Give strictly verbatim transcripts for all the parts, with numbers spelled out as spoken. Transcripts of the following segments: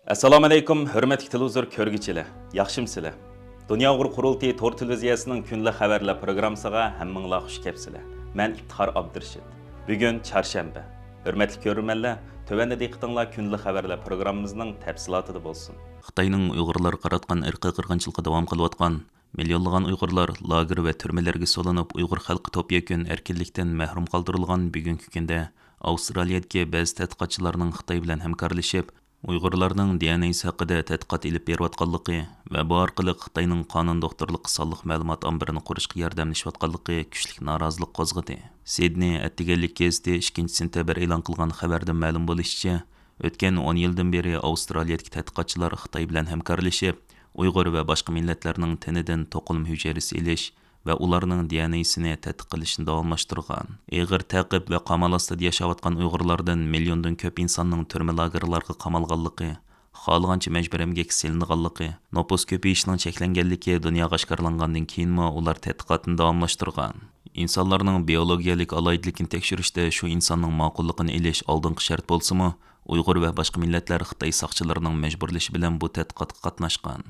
ئەسسالامۇئەلەيكۇم، ھۆرمەتلىك تېلېۋىزور كۆرگۈچىلەر، ياخشىمۇسىلەر؟ دۇنيا ئۇيغۇر قۇرۇلتىيى تور تېلېۋىزىيەسىنىڭ كۈنلۈك خەۋەرلەر پروگراممىسىغا ھەممىڭلار خۇش كەپسىلەر. مەن ئىپتىخار ئابدۇرېشىت. بۈگۈن چارشەنبە. ھۆرمەتلىك كۆرۈرمەنلەر، تۆۋەندە دىققىتىڭلار كۈنلۈك خەۋەرلەر پروگراممىمىزنىڭ تەپسىلاتىدا بولسۇن. خىتاينىڭ ئۇيغۇرلارغا قاراتقان ئىرقىي قىرغىنچىلىقى داۋام قىلىۋاتقان، مىليونلىغان ئۇيغۇرلار لاگېر ۋە تۈرمىلەرگە سولىنىپ، ئۇيغۇر خەلقى توپيەكۈن ئەركىنلىكتىن مەھرۇم قالدۇرۇلغان بۈگۈنكى كۈندە، ئاۋسترالىيەدىكى بەزى تەتقىقاتچىلارنىڭ خىتاي بىلەن ھەمكارلىشىپ، ئۇيغۇرلارنىڭ دى ئېن ئېيسى ھەققىدە تەتقىقات ئېلىپ بېرىۋاتقانلىقى ۋە بۇ ئارقىلىق خىتاينىڭ قانۇن دوختۇرلۇقى سانلىق مەلۇمات ئامبىرىنى قۇرۇشقا ياردەملىشىۋاتقانلىقى كۈچلۈك نارازىلىق قوزغىدى. سىدنېي ئەتىگەنلىك گېزىتى ئىككىنچى سېنتەبىر ئېلان قىلغان خەۋەردىن مەلۇم بولۇشىچە، ئۆتكەن ئون يىلدىن بېرى ئاۋسترالىيەدىكى تەتقىقاتچىلار خىتاي بىلەن ھەمكارلىشىپ، ئۇيغۇر ۋە باشقا مىللەتلەرنىڭ تېنىدىن توقۇلما ھۈجەيرىسى ئېلىش ۋە ئۇلارنىڭ دى ئېن ئېيسىنى تەتقىق قىلىشنى داۋاملاشتۇرغان. ئېغىر تەقىب ۋە قامال ئاستىدا ياشاۋاتقان ئۇيغۇرلاردىن مىليوندىن كۆپ ئىنساننىڭ تۈرمە لاگېرلارغا قامالغانلىقى، خالىغانچە مەجبۇرىي ئەمگەككە سېلىنغانلىقى، نوپۇس كۆپىيىشىنىڭ چەكلەنگەنلىكى دۇنياغا ئاشكارىلانغاندىن كېيىنمۇ ئۇلار تەتقىقاتنى داۋاملاشتۇرغان. ئىنسانلارنىڭ بىئولوگىيەلىك ئالاھىدىلىكىنى تەكشۈرۈشتە شۇ ئىنساننىڭ ماقۇللۇقىنى ئېلىش ئالدىنقى شەرت بولسىمۇ، ئۇيغۇر ۋە باشقا مىللەتلەر خىتاي ساقچىلىرىنىڭ مەجبۇرلىشى بىلەن بۇ تەتقىقاتقا قاتناشقان.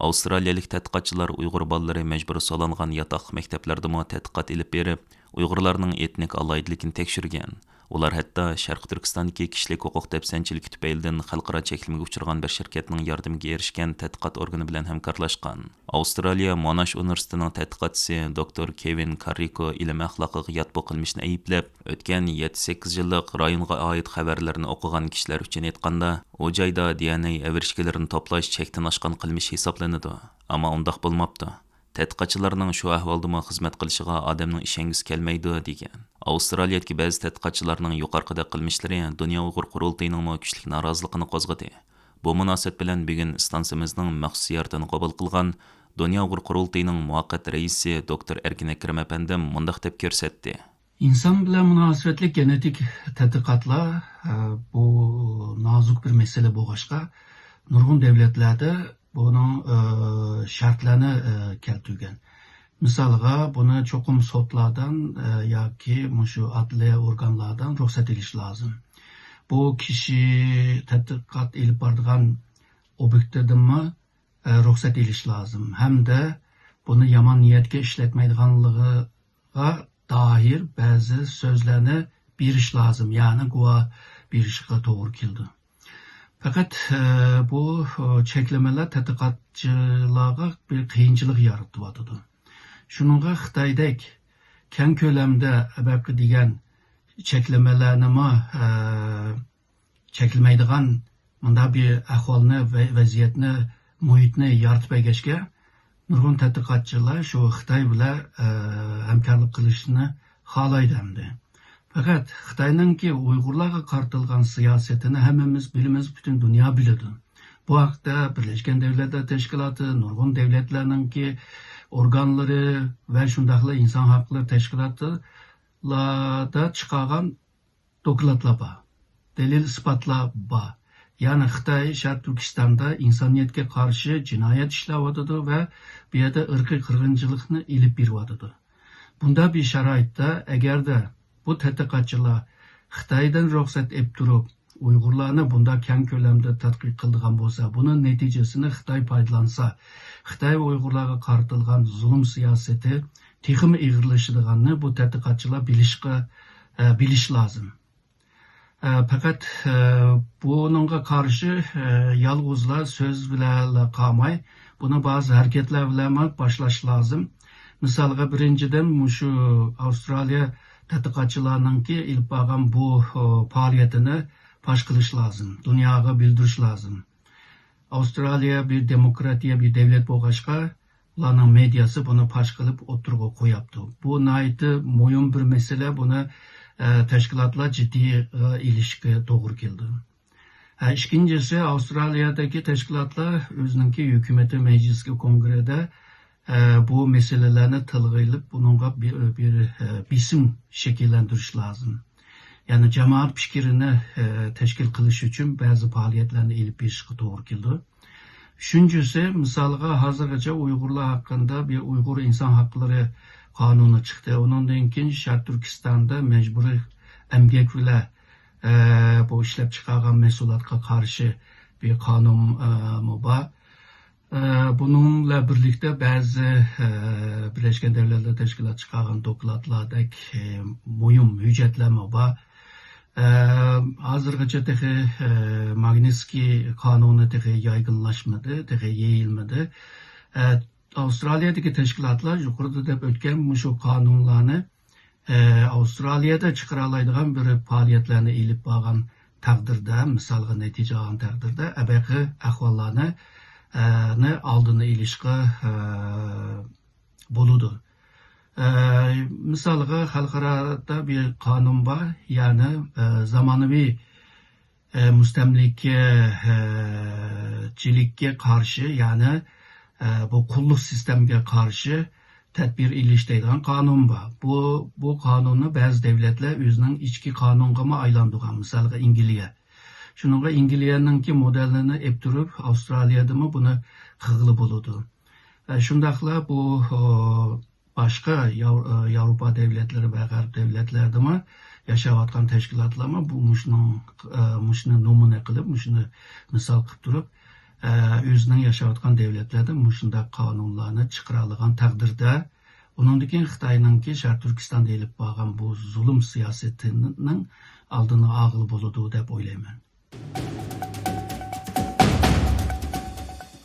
ئاۋسترالىيەلىك تەتقىقاتچىلار ئۇيغۇر بالىلىرى مەجبۇرىي سولانغان ياتاقلىق مەكتەپلەردىمۇ تەتقىقات ئېلىپ بېرىپ، ئۇيغۇرلارنىڭ ئېتنىك ئالاھىدىلىكىنى تەكشۈرگەن. ئۇلار ھەتتا شەرقىي تۈركىستاندىكى كىشىلىك ھوقۇق دەپسەندىچىلىكى تۈپەيلىدىن خەلقئارا چەكلىمىگە ئۇچرىغان بىر شىركەتنىڭ ياردىمىگە ئېرىشكەن تەتقىقات ئورگىنى بىلەن ھەمكارلاشقان. ئاۋسترالىيە موناش ئۇنىۋېرسىتېتىنىڭ تەتقىقاتچىسى دوكتور كېۋىن كاررىكو ئىلىم ئەخلاقىغا يات بۇ قىلمىشنى ئەيىبلەپ، ئۆتكەن يەتتە سەككىز يىللىق رايونغا ئائىت خەۋەرلەرنى ئوقۇغان كىشىلەر ئۈچۈن ئېيتقاندا، ئۇ جايدا دى ئېن ئېي ئەۋرىشكىلىرىنى توپلاش چەكتىن ئاشقان قىلمىش ھېسابلىنىدۇ. ئەمما ئۇنداق بولماپتۇ. تەتقىقاتچىلارنىڭ شۇ ئەھۋالدىمۇ خىزمەت قىلىشىغا ئادەمنىڭ ئىشەنگۈسى كەلمەيدۇ، دېگەن. ئاۋسترالىيەدىكى بەزى تەتقىقاتچىلارنىڭ يۇقىرىقىدەك قىلمىشلىرى دۇنيا ئۇيغۇر قۇرۇلتىيىنىڭمۇ كۈچلۈك نارازىلىقىنى قوزغىدى. بۇ مۇناسىۋەت بىلەن بۈگۈن ئىستانسىمىزنىڭ مەخسۇس زىيارىتىنى قوبۇل قىلغان دۇنيا ئۇيغۇر قۇرۇلتىيىنىڭ مۇۋەققەت رەئىسى دوكتور ئەركىن ئەكرەم ئەپەندىم مۇنداق دەپ كۆرسەتتى. ئىنسان بىلەن مۇناسىۋەتلىك گېنېتىك تەتقىقاتلار، ئە، بۇ نازۇك بىر مەسىلە بولغاچقا، نۇرغۇن دۆلەتلەردە بۇنىڭ، ئە، شەرتلەرنى، ئە، كەلتۈرگەن. مىسالغا، بۇنى چوقۇم سوتلاردىن، ئە، ياكى مۇشۇ ئادلىيە ئورگانلاردىن رۇخسەت ئېلىش لازىم. بۇ كىشى تەتقىقات ئېلىپ بارىدىغان ئوبيېكتىدىنمۇ، ئە، رۇخسەت ئېلىش لازىم. ھەمدە بۇنى يامان نىيەتكە ئىشلەتمەيدىغانلىقىغا دائىر بەزى سۆزلەرنى بېرىش لازىم، يەنى گۇۋاھ بېرىشقا توغرا كېلىدۇ. پەقەت، ئە، بۇ، ئە، چەكلىمىلەر تەتقىقاتچىلارغا بىر قىيىنچىلىق يارىتىۋاتىدۇ. شۇنىڭغا خىتايدەك كەڭ كۆلەمدە ئەبەقە دېگەن چەكلىمىلەرنىمۇ، ئە، چەكلىمەيدىغان مۇنداق بىر ئەھۋالنى ۋە ۋەزىيەتنى، مۇھىتنى يارىتىپ بەرگەچكە، نۇرغۇن تەتقىقاتچىلار شۇ خىتاي بىلەن، ئە، ھەمكارلىق قىلىشنى خالايدۇ ئەمدى. پەقەت خىتاينىڭكى ئۇيغۇرلارغا قارىتىلغان سىياسىتىنى ھەممىمىز بىلىمىز، پۈتۈن دۇنيا بىلىدۇ. بۇ ھەقتە بىرلەشكەن دۆلەتلەر تەشكىلاتى، نۇرغۇن دۆلەتلەرنىڭكى ئورگانلىرى ۋە شۇنداقلا ئىنسان ھەقلىرى تەشكىلاتلاردا چىقارغان دوكلاتلار بار، دەلىل-ئىسپاتلار بار. يەنى خىتاي شەرقىي تۈركىستاندا ئىنسانىيەتكە قارشى جىنايەت ئىشلەۋاتىدۇ ۋە بۇ يەردە ئىرقىي قىرغىنچىلىقنى ئېلىپ بېرىۋاتىدۇ. بۇنداق بىر شارائىتتا، ئەگەردە بۇ تەتقىقاتچىلار خىتايدىن رۇخسەت ئېلىپ تۇرۇپ، ئۇيغۇرلارنى بۇنداق كەڭ كۆلەمدە تەتقىق قىلىدىغان بولسا، بۇنىڭ نەتىجىسىنى خىتاي پايدىلانسا، خىتاي ئۇيغۇرلارغا قارىتىلغان زۇلۇم سىياسىتى تېخىمۇ ئېغىرلىشىدىغاننى بۇ تەتقىقاتچىلار بىلىشقا، ئە، بىلىش لازىم. ئە، پەقەت، ئە، بۇنىڭغا قارشى، ئە، يالغۇزلا سۆز بىلەنلا قالماي، بۇنى بەزى ھەرىكەتلەر بىلەنمۇ باشلاش لازىم. مىسالغا، بىرىنچىدىن، مۇشۇ ئاۋسترالىيە تەتقىقاتچىلارنىڭكى ئېلىپ بارغان بۇ، ئۇ، پائالىيىتىنى پاش قىلىش لازىم، دۇنياغا بىلدۈرۈش لازىم. ئاۋسترالىيە بىر دېموكراتىيە بىر دۆلەت بولغاچقا، ئۇلارنىڭ مېدىياسى بۇنى پاش قىلىپ ئوتتۇرىغا قوياپتۇ. بۇ ناھايىتى مۇھىم بىر مەسىلە، بۇنى، ئە، تەشكىلاتلار جىددىي، ئە، ئېلىشقا توغرا كېلىدۇ. ھە، ئىككىنچىسى، ئاۋسترالىيەدىكى تەشكىلاتلار ئۆزىنىڭكى ھۆكۈمىتى مەجلىسىگە، كونگرېدا، ئە، بۇ مەسىلىلەرنى تىلغا ئېلىپ، بۇنىڭغا بىر، بىر، ئە، بېسىم شەكىللەندۈرۈش لازىم. يەنى جامائەت پىكرىنى، ئە، تەشكىل قىلىش ئۈچۈن بەزى پائالىيەتلەرنى ئېلىپ بېرىشقا توغرا كېلىدۇ. ئۈچىنچىسى، مىسالغا، ھازىرغىچە ئۇيغۇرلار ھەققىدە بىر ئۇيغۇر ئىنسان ھەقلىرى قانۇنى چىقتى. ئۇنىڭدىن كېيىن شەرقىي تۈركىستاندا مەجبۇرىي ئەمگەك بىلەن، ئە، بۇ ئىشلەپچىقارغان مەھسۇلاتقا قارشى بىر قانۇن، ئە، مۇ بار. ئە، بۇنىڭ بىلەن بىرلىكتە بەزى، ئە، بىرلەشكەن دۆلەتلەر تەشكىلاتى چىقارغان دوكلاتلاردەك، ئە، مۇھىم ھۆججەتلەرمۇ بار. ئە، ھازىرغىچە تېخى، ئە، ماگنىتسكىي قانۇنى تېخى يايغىنلاشمىدى، تېخى يېيىلمىدى. ئە، ئاۋسترالىيەدىكى تەشكىلاتلار يۇقىرىدا دەپ ئۆتكەن مۇشۇ قانۇنلارنى، ئە، ئاۋسترالىيەدە چىقىرالايدىغان بىر پائالىيەتلەرنى ئېلىپ بارغان تەقدىردە، مىسالغا نەتىجە ئالغان تەقدىردە، ئەبەقى ئەھۋاللارنى، ئە، نى ئالدىنى ئېلىشقا، ئە، بولىدۇ. ئە، مىسالغا خەلقئارادا بىر قانۇن بار، يەنى، ئە، زامانىۋى ئە، مۇستەملىكە، ئە، چىلىككە قارشى، يەنى، ئە، بۇ قۇللۇق سىستېمىگە قارشى تەدبىر ئېلىش دەيدىغان قانۇن بار. بۇ، بۇ قانۇننى بەزى دۆلەتلەر ئۆزىنىڭ ئىچكى قانۇنىغىمۇ ئايلاندۇرغان، مىسالغا ئىنگلىيە. شۇنىڭغا ئىنگلىيەنىڭكى مودېلىنى ئېلىپ تۇرۇپ، ئاۋسترالىيەدىمۇ بۇنى قىلغىلى بولىدۇ. ئە، شۇنداقلا بۇ، ئۇ، باشقا ياۋ-، ئە، ياۋروپا دۆلەتلىرى ۋە غەرب دۆلەتلەردىمۇ ياشاۋاتقان تەشكىلاتلارمۇ بۇ مۇشۇنىڭ، ئە، مۇشۇنى نومۇنە قىلىپ، مۇشۇنى مىسال قىلىپ تۇرۇپ، ئە، ئۆزىنىڭ ياشاۋاتقان دۆلەتلەردە مۇشۇنداق قانۇنلارنى چىقىرالىغان تەقدىردە، ئۇنىڭدىن كېيىن خىتاينىڭكى شەرقىي تۈركىستاندا ئېلىپ بارغان بۇ زۇلۇم سىياسىتىنىڭ ئالدىنى ئالغىلى بولىدۇ دەپ ئويلايمەن.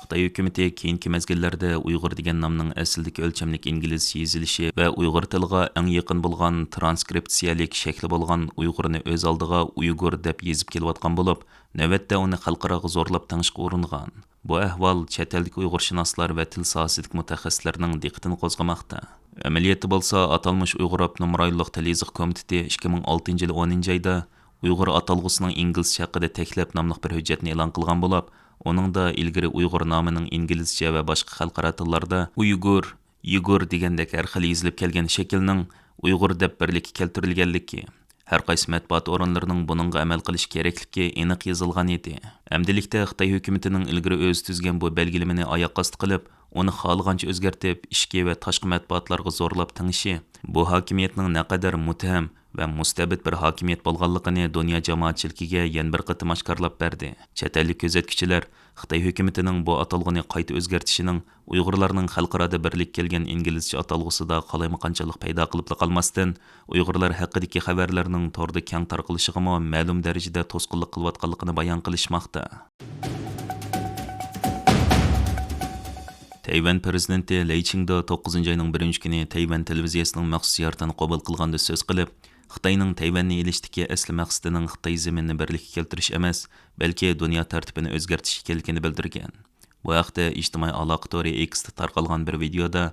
خىتاي ھۆكۈمىتى كېيىنكى مەزگىللەردە ئۇيغۇر دېگەن نامنىڭ ئەسلىدىكى ئۆلچەملىك ئىنگلىزچە يېزىلىشى ۋە ئۇيغۇر تىلىغا ئەڭ يېقىن بولغان ترانسكرىپسىيەلىك شەكلى بولغان ئۇيغۇرنى ئۆز ئالدىغا ئۇيغۇر دەپ يېزىپ كېلىۋاتقان بولۇپ، نۆۋەتتە ئۇنى خەلقئاراغا زورلاپ تېڭىشقا ئۇرۇنغان. بۇ ئەھۋال چەت ئەلدىكى ئۇيغۇرشۇناسلار ۋە تىل ساھەسىدىكى مۇتەخەسسىسلەرنىڭ دىققىتىنى قوزغىماقتا. ئەمەلىيەتتە بولسا، ئاتالمىش ئۇيغۇر ئاپتونوم رايونلۇق تىل يېزىق كومىتېتى ئىككى مىڭ ئالتىنچى يىلى ئونىنچى ئايدا ئۇيغۇر ئاتالغۇسىنىڭ ئىنگلىزچە ھەققىدە تەكلىپ ناملىق بىر ھۆججەتنى ئېلان قىلغان بولۇپ، ئۇنىڭدا ئىلگىرى ئۇيغۇر نامىنىڭ ئىنگلىزچە ۋە باشقا خەلقئارا تىللاردا ئۇيغۇر، يىگۇر دېگەندەك ھەر خىل يېزىلىپ كەلگەن شەكىلنىڭ ئۇيغۇر دەپ بىرلىككە كەلتۈرۈلگەنلىكى، ھەر قايسى مەتبۇئات ئورۇنلىرىنىڭ بۇنىڭغا ئەمەل قىلىشى كېرەكلىكى ئېنىق يېزىلغان ئىدى. ئەمدىلىكتە خىتاي ھۆكۈمىتىنىڭ ئىلگىرى ئۆزى تۈزگەن بۇ بەلگىلىمىنى ئاياق ئاستى قىلىپ، ئۇنى خالىغانچە ئۆزگەرتىپ، ئىچكى ۋە تاشقى مەتبۇئاتلارغا زورلاپ تېڭىشى، بۇ ھاكىمىيەتنىڭ نەقەدەر مۇتتەھەم ۋە مۇستەبىت بىر ھاكىمىيەت بولغانلىقىنى دۇنيا جامائەتچىلىكىگە يەنە بىر قېتىم ئاشكارىلاپ بەردى. چەت ئەللىك كۆزەتكۈچىلەر خىتاي ھۆكۈمىتىنىڭ بۇ ئاتالغۇنى قايتا ئۆزگەرتىشىنىڭ ئۇيغۇرلارنىڭ خەلقئارادا بىرلىككە كەلگەن ئىنگلىزچە ئاتالغۇسىدا قالايمىقانچىلىق پەيدا قىلىپلا قالماستىن، ئۇيغۇرلار ھەققىدىكى خەۋەرلەرنىڭ توردا كەڭ تارقىلىشىغىمۇ مەلۇم دەرىجىدە توسقۇنلۇق قىلىۋاتقانلىقىنى بايان قىلىشماقتا. تەيۋەن پىرېزىدېنتى لەي چىڭدې توققۇزىنچى ئاينىڭ بىرىنچى كۈنى تەيۋەن تېلېۋىزىيەسىنىڭ مەخسۇس زىيارىتىنى قوبۇل قىلغاندا سۆز قىلىپ، خىتاينىڭ تەيۋەننى ئېلىشتىكى ئەسلى مەقسىتىنىڭ خىتاي زېمىنىنى بىرلىككە كەلتۈرۈش ئەمەس، بەلكى دۇنيا تەرتىپىنى ئۆزگەرتىش ئىكەنلىكىنى بىلدۈرگەن. بۇ ھەقتە ئىجتىمائىي ئالاقە تورى ئېكستا تارقالغان بىر ۋىدېيودا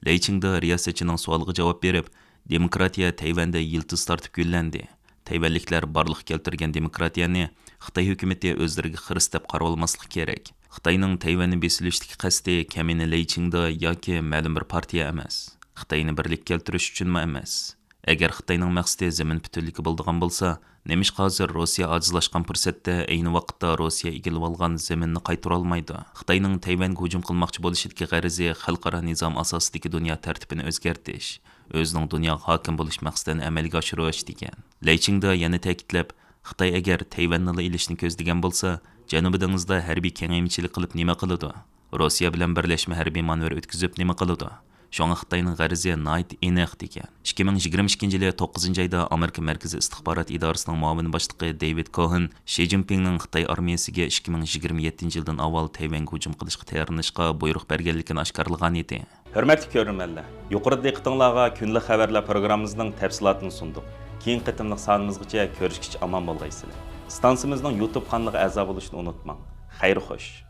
لەي چىڭدې رىياسەتچىنىڭ سوئالىغا جاۋاب بېرىپ، دېموكراتىيە تەيۋەندە يىلتىز تارتىپ گۈللەندى. تەيۋەنلىكلەر بارلىققا كەلتۈرگەن دېموكراتىيەنى خىتاي ھۆكۈمىتى ئۆزلىرىگە خىرىس دەپ قارىۋالماسلىقى كېرەك. خىتاينىڭ تەيۋەننى بېسىۋېلىشتىكى قەستى كەمىنە لەي چىڭدې ياكى مەلۇم بىر پارتىيە ئەمەس. خىتاينى بىرلىككە كەلتۈرۈش ئۈچۈنمۇ ئەمەس. ئەگەر خىتاينىڭ مەقسىتى زېمىن پۈتۈنلۈكى بولىدىغان بولسا، نېمىشقا ھازىر روسىيە ئاجىزلاشقان پۇرسەتتە ئەينى ۋاقىتتا روسىيە ئىگىلىۋالغان زېمىننى قايتۇرالمايدۇ؟ خىتاينىڭ تەيۋەنگە ھۇجۇم قىلماقچى بولۇشىدىكى غەرىزى خەلقئارا نىزام ئاساسىدىكى دۇنيا تەرتىپىنى ئۆزگەرتىش، ئۆزىنىڭ دۇنياغا ھاكىم بولۇش مەقسىتىنى ئەمەلگە ئاشۇرۇش، دېگەن. لەي چىڭدې يەنە تەكىتلەپ، خىتاي ئەگەر تەيۋەننىلا ئېلىشنى كۆزلىگەن بولسا، جەنۇبىي دېڭىزدا ھەربىي كېڭەيمىچىلىك قىلىپ نېمە قىلىدۇ؟ روسىيە بىلەن بىرلەشمە ھەربىي مانېۋىر ئۆتكۈزۈپ نېمە قىلىدۇ؟ شۇڭا خىتاينىڭ غەرىزى ناھايىتى ئېنىق، دېگەن. ئىككى مىڭ يىگىرمە ئىككىنچى يىلى توققۇزىنچى ئايدا ئامېرىكا مەركىزىي ئىستىخبارات ئىدارىسىنىڭ مۇئاۋىن باشلىقى دېۋىد كوھېن شى جىنپىڭنىڭ خىتاي ئارمىيەسىگە ئىككى مىڭ يىگىرمە يەتتىنچى يىلدىن ئاۋۋال تەيۋەنگە ھۇجۇم قىلىشقا تەييارلىنىشقا بۇيرۇق بەرگەنلىكىنى ئاشكارىلىغان ئىدى. ھۆرمەتلىك كۆرۈرمەنلەر، يۇقىرىدا دىققىتىڭلارغا كۈندىلىك خەۋەرلەر پروگراممىمىزنىڭ تەپسىلاتىنى سۇندۇق. كېيىنكى قېتىملىق سانىمىزغىچە كۆرۈشكىچە ئامان بولغايسىلەر. ئىستانسىمىزنىڭ يۇتۇب قانىلىغا ئەزا بولۇشنى ئۇنتۇماڭ. خەير خوش.